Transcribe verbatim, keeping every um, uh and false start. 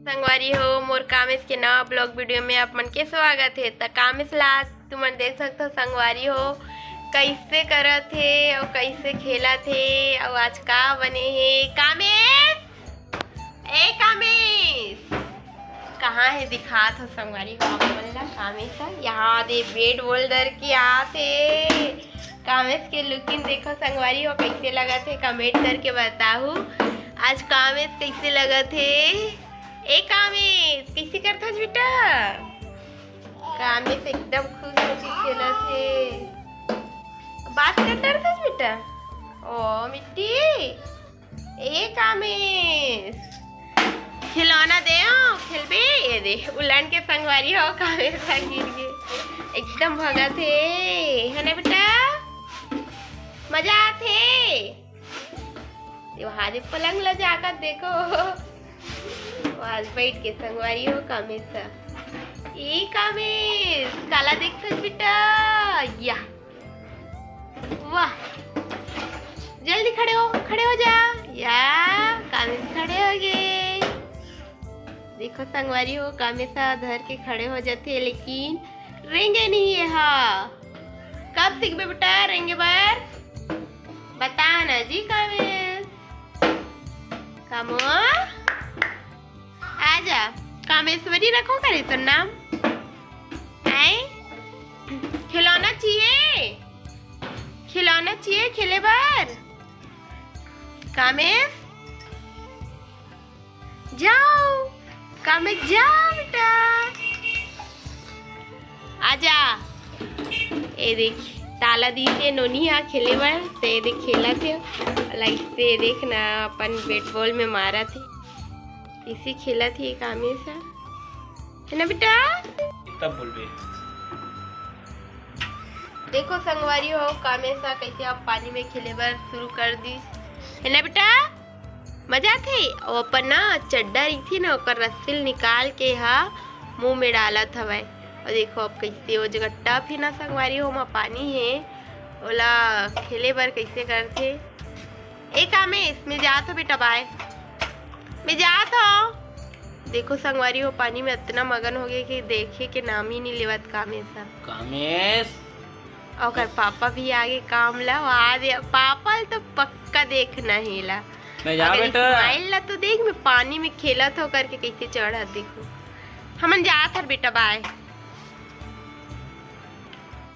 संगवारी हो, मोर कामेश के नवा vlog video में आप मन के स्वागत हे। त कामेश ला आज तुमन देख सकथो संगवारी हो, कइसे करत हे अउ कइसे खेलत हे अउ आज का बने हे। कामेश, ए कामेश, कहाँ हे दिखात हो संगवारी हो आप मन ला? कामेश ह, यहाँ दे bat ball धर के आत हे। कामेश के looking देखो संगवारी हो, कइसे लगत हे, comment करके बताहू आज कामेश कइसे लगत हे। ए कामेश, कइसे करथस बेटा? कामेश एकदम खुश होके खेलत हे। बात कर डरथस बेटा? ओ मिट्टी, ए कामेश, खिलौना दे, ओ, खेलबे? ये दे, उलन के संगवारी हो, कामेश ह गिर गे। एकदम भगत हे, है ना बेटा? मजा आत हे। ये वहाँ दे पलंग ला जाकर देखो। वहाँ बैठ के संगवारी हो कामेश ह। ए कामेश, काला देखथस बेटा? या। वाह, जल्दी खड़े हो, खड़े हो जा। या, कामेश खड़े हो गे। देखो संगवारी हो, कामेश ह धर के खड़े हो जाथे, लेकिन रेंगे नहीं ये हा। कब सीखबे बेटा रेंगे बर? बता ना जी कामेश। कामो, आजा। कामेश्वरी रखो करे तो नाम। आए, खिलौना चाहिए, खिलौना चाहिए खेले बर। कामेश, जाओ, कामेश, जाओ बेटा, आजा। ए देख, ताला दी के नोनी हा खेले बर, ते ए देख खेलत हे। लाइक से देख ना, अपन bat ball में मारत हे, इसे खेलत हे कामेश हा, है ना बेटा? तब बोलबे। देखो संगवारी हो, कामेश हा कैसे अब पानी में खेले बर शुरू कर दिस, है ना बेटा? मजा आथे। अउ अपन ना चड्डा रहिथे ना, ओकर रस्सी ल निकाल के हा मुंह में डालत हवय। अउ देखो अब कैसे ओ जगह टप हे ना संगवारी हो, ओमा पानी हे, ओला खेले बर कैसे करथे। ए कामेश, मैं जात हो बेटा, बाय, मैं जात हो। देखो संगवारी हो, पानी में अतना मगन हो गे कि देखे के नाम ही नहीं लेवत कामेश हा। कामेश। ओकर पापा भी आगे काम ला, आ दे, पापा ल तो पक्का देखना हे ला। मैं जा अगर बेटा। स्माइल ला तो देख, मैं पानी में खेलत हो करके कैसे चढ़त, देखो। हमन जात हर बेटा, बाय।